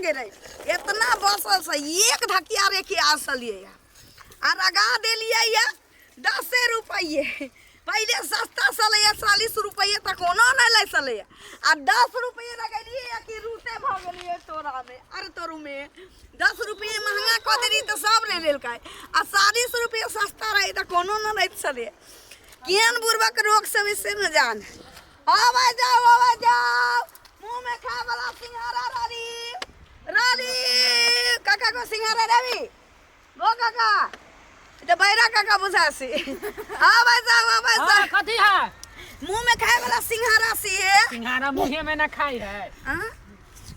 गेलै एतना बसल से एक धकिया रेखी आसलियै आ लगा देलियै यऽ दसे रुपैए। पहिले सस्ता छलैए 40 रुपैए तऽ कोनो नहि लै छलैए, आ 10 रुपैए लगेलियै कि रूते भऽ गेलियै तोरामे। अरे तोरूमे 10 रुपैए महँगा कऽ देलियै तऽ सब ले लेलकै, आ 40 रुपैए सस्ता रहै तऽ कोनो नहि लैत छलैए। केहन बुड़बक रोग सब से ने जान। आबै जाउ, आबै जाउ, मुँहमे खाय वाला सिंघाड़ा रानी रानी काका को सिंघाड़ा रवि गो काका तऽ बैरा काका बुझा छी। आबै जाउ, आबै जाउ। हाँ, कथी है? मुँह में खाय वाला सिंघाड़ा सी है। सिंघाड़ा मुँहे में ना खाई है। हाँ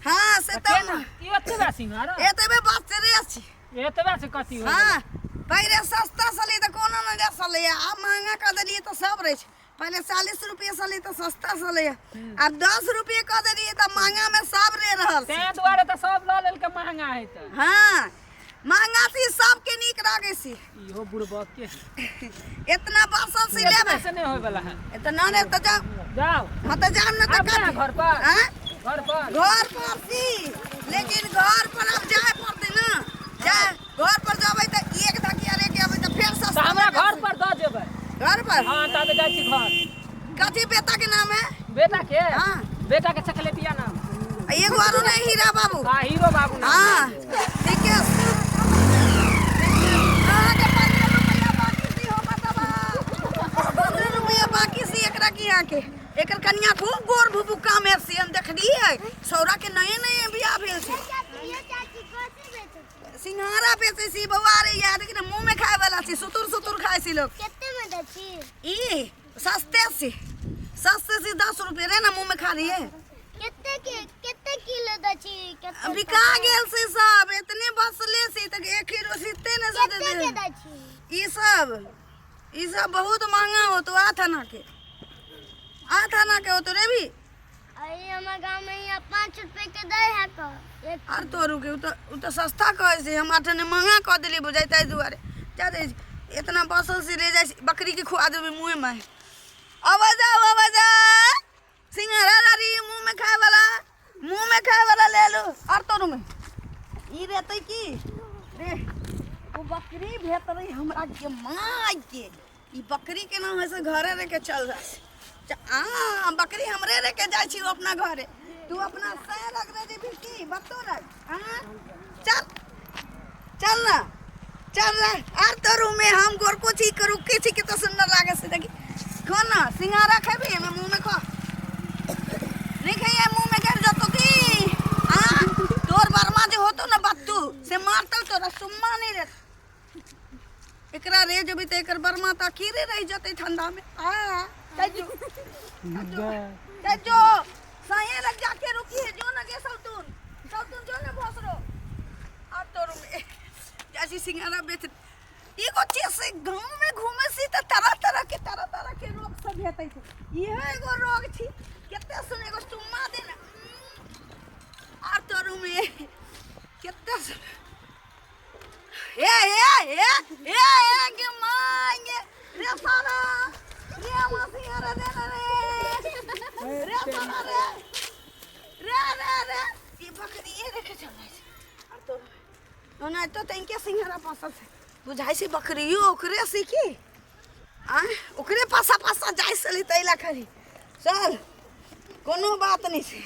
हाँ, से तऽ तऽ केना ई एतबा सिंघाड़ा एतबे बचले छी। एतबा से कथी हो? हाँ, पहिले सस्ता छलै तऽ कोनो नहि दै छलैए, आब महँगा कऽ देलियै तऽ सब रहै छै। पहिले 40 रुपये छलै तऽ सस्ता छलैए, आब 10 रुपये कऽ देलियै तऽ महँगामे सब रे रहल छै। तें दुआरे तऽ सब लऽ लेलकै, महंगा है तऽ। हाँ, महँगा चीज सबके नीक लागै छै। इहो बुड़बक के इतना बसल से एतना लेबै से नहीं होय वाला है। इतना ने तऽ जाउ। जाओ। हाँ तऽ जाम ने तऽ आब ना कथी घर पर। आँय? घर पर। घर पर सी, लेकिन घर पर अब जाय पड़तै ना। जाय घर पर जबै तऽ एक धकिया लेके अबै तऽ फेर तऽ सस्ता हमरा भेटत। घर पर दऽ जेबै। घर पर? हाँ, तब जाइ छी घर। कथी बेटा के नाम है? बेटा के? हाँ। बेटा के चकलेटिया नाम। आ एगो आरो नहीं, हीरा बाबू? हाँ, हीरो बाबू नाम। हाँ, ठीक है। अहाँके 15 रुपैआ बाकी सी हो बताबा। 15 रुपैआ बाकी सी एकरा की अहाँके। एकर कनिया खूब गोर भुभुक्का में सी, हम देखलियै सौरा के नये नये बियाह भेल छै। सिंघाड़ा बेचै छी बौआ रे, याद कि मुँह में खाय वाला छी, सुतुर सुतुर खाय छी लोग। कते में दै छी? ई सस्ते छी, सस्ते छी, 10 रुपये रे ना, मुँह में खा लिए। कते के कते किलो दै छी? कते बिका गेल से सब, इतने बसले से तक 1 किलो सीते ने से कते के दै छी? ई सब बहुत महंगा होतो, 8 आना के, 8 आना के होतो रे भी। अरे हमर गांव में यहाँ 5 रुपए के दै है को एक। आर तोरू के उ तऽ सस्ता कहै छै, हम 8 आने महंगा कऽ देलियै बुझाइ ताहि दुआरे। जा दै छी, इतना बसल से ले जाइ छी, बकरी के खुआ देबै मुँहे में। अबै जाउ, अबै जाउ, सिंघाड़ा लारी मुँह में खाय वाला, मुँह में खाय वाला ले लू। और तोरू में ई रहतै की रे? ओ बकरी भेटलै हमरा के माय के, ई बकरी के नाम है से घरे रे के चल जा आ बकरी हमरे रे के जाइ छी अपना घरे। तू अपना सह रख रे जेबी की बतो रख। हाँ, चल चल ना, चल रे। आर तोरू में हम गोरको छी करुकी छी, कितना सुंदर लागे से देखी। खो ना सिंघाड़ा खेबी? हमें मुंह में खो नहीं खाइए, मुंह में गिर जतो की। हाँ, तोर बर्मा जो होतो ना बत्तू से मारतो तोरा, सुम्मा नहीं रे एकरा रे जबी ते एकर बर्मा त अखीरे रह जते ठंडा में। आ चल जो, चल जो, साये लग जाके रुकी है जो ना गे सौतुन, सौतुन जो ना भोसरो। आ तोर में जैसी सिंघाड़ा बेच एगो चीज से गांव में घूमे सी त तरह तरह के तरह तरह के रोग सब भेटै छै। इहो एगो रोग छी, कते सुन एगो चुम्मा देना। आ तोर में कते सुन हे हे हे हे हे के मांगे रे सारा रे मासी रे रे रे रे सारा रे रे रे रे ई बकरी ये देखे चल छै। आ तोर ओना तो तनके सिंघाड़ा पासा से बुझाइ छै बकरियो ओकरे से की आ ओकरे पासा पासा जाइ छलै तैला खाली। चल कोनो बात नहीं छै।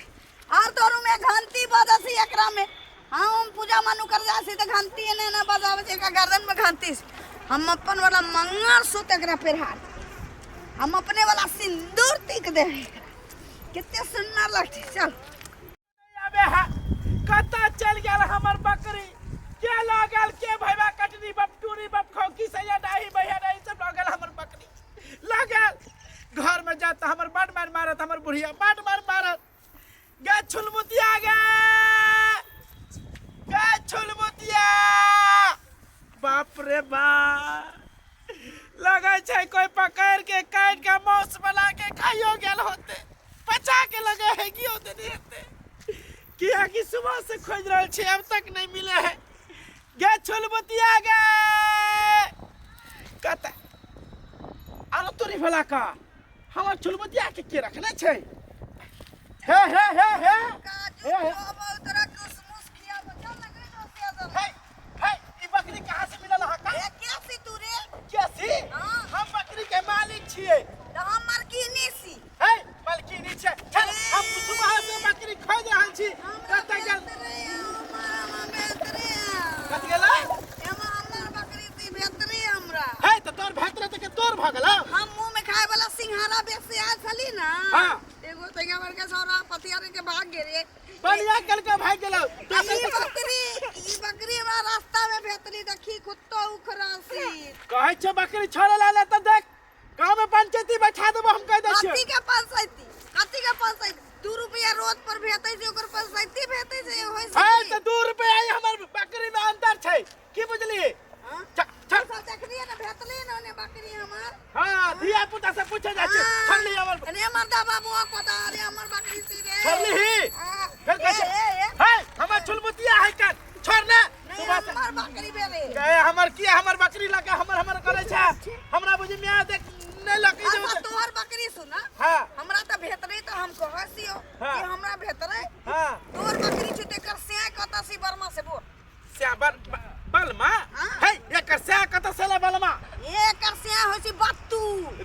आर तोरू में घंटी बजै छै एकरा में। हाँ, हम पूजा मानू कर जाइ छै तऽ घंटी एने एने बजाबै छै, एकरा गर्दन में घंटी छै। हम अपन वाला मंगलसूत्र एकरा पेरहा, हम अपने वाला सिंदूर टीक दे, कते सुंदर लगतै। चल अबे है कतऽ चल गेल हमर बकरी? के लऽ गेल? के भैया कटनी बप टूरी बप खौकी सैया डाही भैया डाही सब लऽ गेल हमर बकरी लऽ गेल। घर में जात हमर बड मार मारत हमर बुढ़िया, बड मार मारत। गे छुलमुतिया, गे गे छुलमुतिया, बाप रे बाप, लगै छै कोई पकड़ के काट के मांस बना के खाइयो गेल होते, पचा के लगे है कि होते नहीं होते, किया कि सुबह से खोज रहल छी अब तक नहीं मिले है। गे छुलमुतिया गे कत आरो तोरी भला का हमर छुलमुतिया के रखने छै? हे हे हे हे काजू हे, हे। खियाबौ तोरा, किशमिश खियाबौ। छी? हाँ। हम बकरी के मालिक छियै। तऽ हम मलकिनी छी। हे, मालकिनी छै। चल, हम सुबह से बकरी खोज रहल छी। हमरा कतऽ गेल? बेहतरे हमरा बेहतरे। कत गेलै? हमर बकरी छी बेहतरे हमरा। हे, तऽ तोर भेटले तऽ के तोर भऽ गेलौ? हम मुंह में खाए वाला सिंघाड़ा बेचे आयल छली ना। हाँ। एगो तैया बड़का छौड़ा पतियारे के भाग गेल। बढ़िया कलके भाग गेलौ। ई बकरी, ई बकरी हमरा रास्ता में भेटली, देखी कुत्तो उखरासी। कहै छै बकरी छोड़े ला ले तऽ देख, गाँव में पंचायती बैठा देबो हम कहि दै छियौ। कथी के पंचायती? कथी के पंचायती? 2 रुपया रोज पर भेटै छै, ओकर पंचायती भेटै छै होइ छै। हे, तऽ 2 रुपया ई हमर बकरी में अंतर छै, की बुझलिही? हाँ? चल चल। सब देखलियै ने, भेटली ने ओने बकरी हमर। हाँ, धिया पुता से पूछे जाइ छै। छोड़ली हमर। अरे मर्दा बाबू पता, अरे हमर बकरी सी रे। छोड़ली। हाँ। फेर कहै छै। ए, ए, ए। हे, हमर चुलबुतिया है कर, छोड़ ने। नहीं, सुबह से हमर बकरी भेलै। ए, हमर की हमर बकरी लके हमर हमर करै छै, हमरा बुझी मियाँ देख नहि लके जे। अच्छा, तोहर बकरी सुना। हाँ। हमरा तऽ भेटलै तऽ हम कहै छियौ हाँ। कि हमरा भेटलै। हाँ। तोहर बकरी छै तेकर सियाह कतऽ सी बर्मा से बोल। स्या बल बलमा। हाँ। हे, एकर स्या कतऽ से ले बलमा? एकर सियाह होइ छै बत्तू।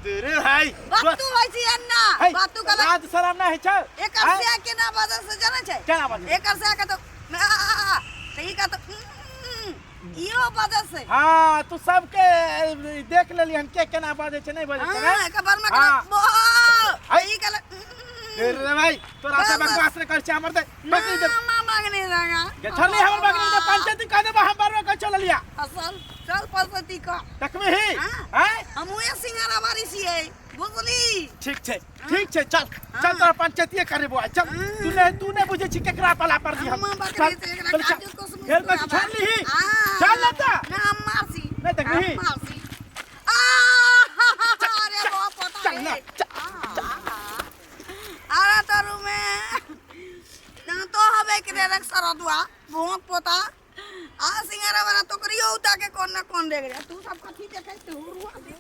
रे है। बत्तू होइ छै एन्ना। है। बत्तू कहलक। लाज शरम नहि होइ छै? एकर आँय? सियाह केना बजै से जानै छै? केना बजै? एकर सियाह के तऽ आ, आ, आ, तऽ ई कहत इहो बजै छै। हाँ, तू सबके देख लेली हन के केना बाजै छै, नहि बाजै छै हाँ, ने? एकर बर्मा हाँ। कहलक बो। है। ई कहलक रे रे भाई, तोरा से बस। बकवास नहि कर छै, हमर दे बकरी दे। ना, माँ मांगने जागा। गे छोड़ली हमर बकरी दे, पंचायती कह देबो हम बार बार चल लिया। असल चल पंचायती का। देखबी ही? हाँ। हैं? हम उहे सिंगारा बारी छियै, बुझली? ठीक छै, ठीक छै, चल चल। हाँ। तोरा पंचायतीये करेबो आइ, चल। हाँ। तू नहि, तू नहि बुझै छी केकरा पला पर हम। हम बकरी चल, से एकरा चल, चल। काजू कुसमुस फेर कहै छी, खुआबा। छोड़ली ही। हाँ। चल ने तऽ। ना, हम मारसी। नहि देखबी? हम मारसी। आ, अरे बाप पता चल ना, रे। चल। अरे तरू में ना तो हवे के रे सरदुआ भोंक पोता आ सिंगारा वाला तोकरियो उठा के कोन ना कोन देख रे। तू सब कथी देखै तू रुआ दे।